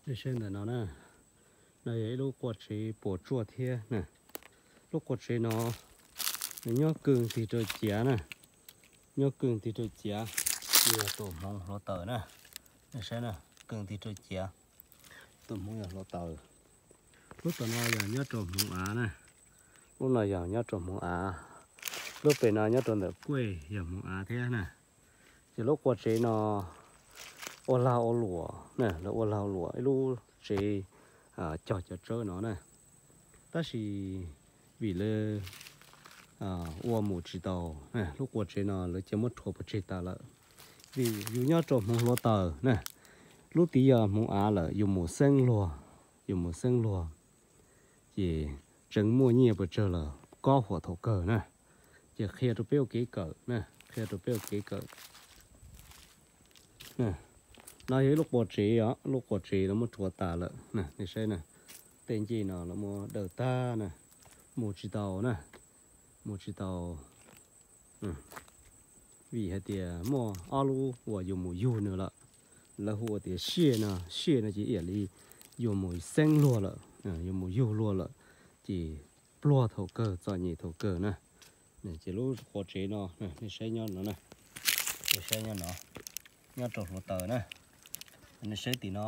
Nej saib ntawm no na, no yog ib lub qua tsev puas tsuaj thiab na. Lub qua tsev no nws nyob kawg tig rau ciav na, nyob kawg tig rau ciav, yog tus hmoov hluav taws na. Nej saib na, kawg tig rau ciav, tus hmoov yog hluav taws. Lub tom no yog nyob rau hmoov av na, lub no yog nyob rau hmoov av, lub pem no nyob rau ntawm kuej yog hmoov av thiab na. Ces lub qua tsev no ua lag ua luam na, lawv ua lag ua luam ib lub tsev cog cov tsawb no na. Tab sis vim lawv ua mus tsis tau, lub qua tsev no lawv cia muab rhuav pov tseg tas lawm. Vim yus nyob rau hmoov hluav taws na, lub tid yog hmoov av lawm, yus mus xeeb luag, yus mus xeeb luag, ces tseev muaj nyiaj puas tsawg los kob huam thaum kawg na. Ces qhia rau peb ua kev kawm na, qhia rau peb ua kev kawm. No yog ib lub qua tsev os, lub qua tsev lawv muab rhuav tas lawm na, nej saib na, tej ncej no lawv muab daws tag na, mus tsis tau na, mus tsis tau. Vim hais tias muaj ob lub uas yus mus yug nws lawm, lawv hu ua tias siaj no, siaj no ces ib yam li yus mus xeeb luag lawm, yus mus yug luag lawm, ces pluag thaum kawg, txom nyem thaum kawg na. Ces lub qua tsev no, nej saib nyob no na, nej saib nyob no, nyob rau hluav taws na, nej saib tim no,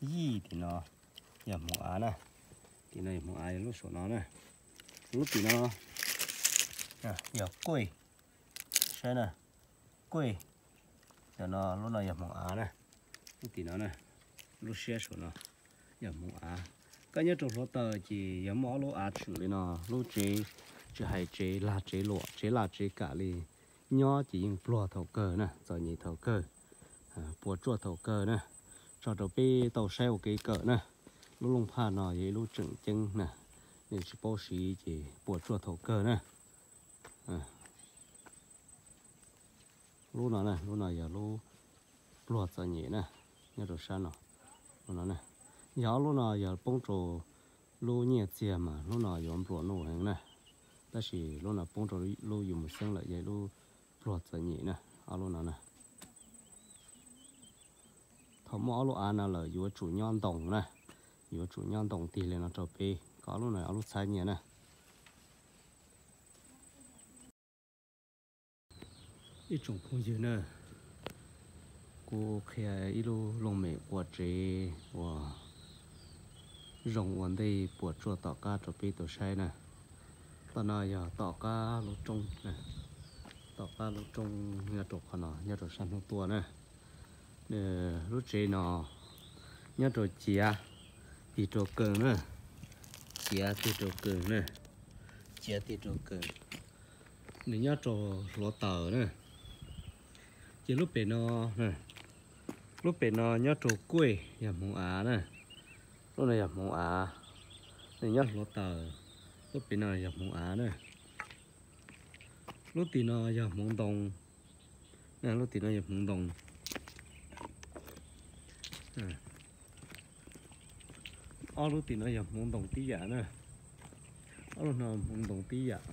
yij tim no yog hmoov av na, tim no yog hmoov av, yog lub saum no na, lub tim no yog kuej, saib na, kuej, no lub no yog hmoov av na, lub tim no na, lub siab saum no yog hmoov av. Koj nyob rau hluav taws ces yog muaj ob lub av tseem li no, lub tsev, tsis hais tsev lag tsev luam, tsev laj tsev kam li, nyob ces yeej pluag thaum kawg na, txom nyem thaum kawg, puas tsuaj thaum kawg na. Tso rau peb tau saib ua kev kawm na. Lub looj phaj no yog ib lub tseem ceeb na, nej tsis paub siv ces puas tsuaj thaum kawg na. Lub no na, lub no yog lub pluag txom nyem na, nyob rau sab no. Lub no na, yog ob lub no yog poob rau lub nyiaj txiag mas lub no yuav nplua nuj heev na, tab sis lub no poob rau lub yus mus xeeb lawm yog lub pluag txom nyem na, ob lub no na. Thaum muaj ob lub av no lawm yuav tsum nyob ntoo na, yuav tsum nyob ntoo tig li no rau peb, kom ob lub no ob lub txhab nyiaj na. Ib tsoom phooj ywg na, kuv qhia ib lub looj mem qua tsev uas zoo ua ntej puas tsuaj tom qab rau peb tau saib na. Tom no yog tom qab lub roob, tom qab lub roob nyob rau qhov no, nyob rau sab hnub tuaj na. Lub tsev no nyob rau ciav tig rau kawg na, ciav tig rau kawg na, ciav tig rau kawg. Nws nyob rau hluav taws na. Ces lub pem no, lub pem no nyob rau kuej yog hmoov av na. Lub no yog hmoov av, nws nyob hluav taws. Lub pem no yog hmoov av na. Lub tim no yog hmoov ntoo, lub tim no yog hmoov ntoo. Ob lub tim no yog hmoov ntoo tib yam na. Ob lub no hmoov ntoo tib yam.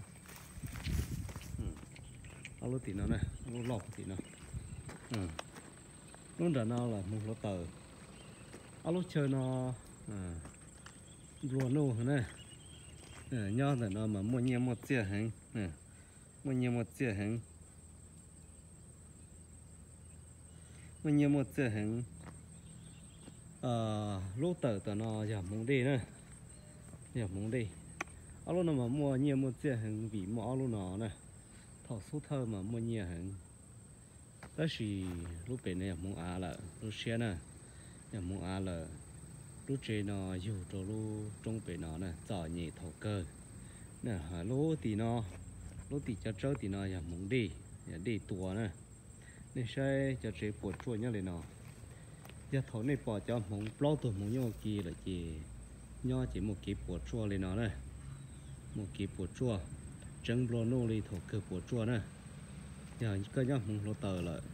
Ob lub tim no na, ob lub loj tim no. Lub nram no los hmoov hluav taws. Ob lub chaw no nplua nuj heev na. Nyob ntawm no mas muaj nyiaj muaj txiaj heev, muaj nyiaj muaj txiaj heev. Muaj nyiaj muaj txiaj heev. Lub tawm tom no yog hmoov dej na, yog hmoov dej. Ob lub no mas muaj nyiaj muaj txiaj heev vim muaj ob lub no na. Thaum xub thawj mas muaj nyiaj heev, tab sis lub pem no yog hmoov av lawm, lub siab na, yog hmoov av lawm. Lub tsev no yug rau lub roob pem no na, txom nyem thaum kawg. Lub tim no, lub tim cov tsawb tim no yog hmoov dej, yog dej tua na. Nej saib cov tsev puas tsuaj nyob li no. Yog thaum nej pom cov hmoov plaub tug hmoov nyob ua ke lawm ces nyob ces muaj kev puas tsuaj li no na. Muaj kev puas tsuaj, tseev nplua nuj li thaum kawg puas tsuaj na. Yog koj nyob hmoov hluav taws lawm,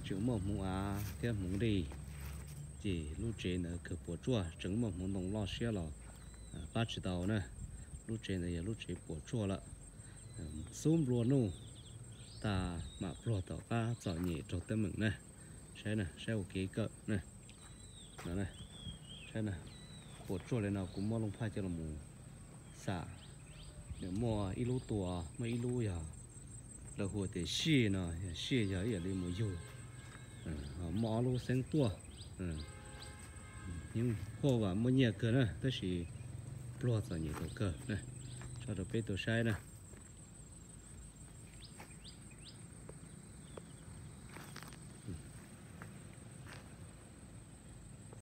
tseem muaj hmoov av thiab hmoov dej, ces lub tsev ntawd kawg puas tsuaj, tseev muaj hmoov ntoo loj siab los pab tsis tau na. Lub tsev ntawd yog lub tsev puas tsuaj lawm. Xub nplua nuj tas mam pluag tom qab txom nyem raug teeb meem na. Saib na, saib ua kev kawm na. no na. Saib na, quas tsuag li no kuv muab looj phaj coj los mus xam. Nws muaj ib lub tua, muaj ib lub yog lawv hu tias sij no, sij yog ib yam li mus yug, ho muaj ob lub xeeb tuaj. Yeej huaj vam muaj nyiaj kawg na, tab sis pluag txom nyem tau kawg na. Tso rau peb tau saib na.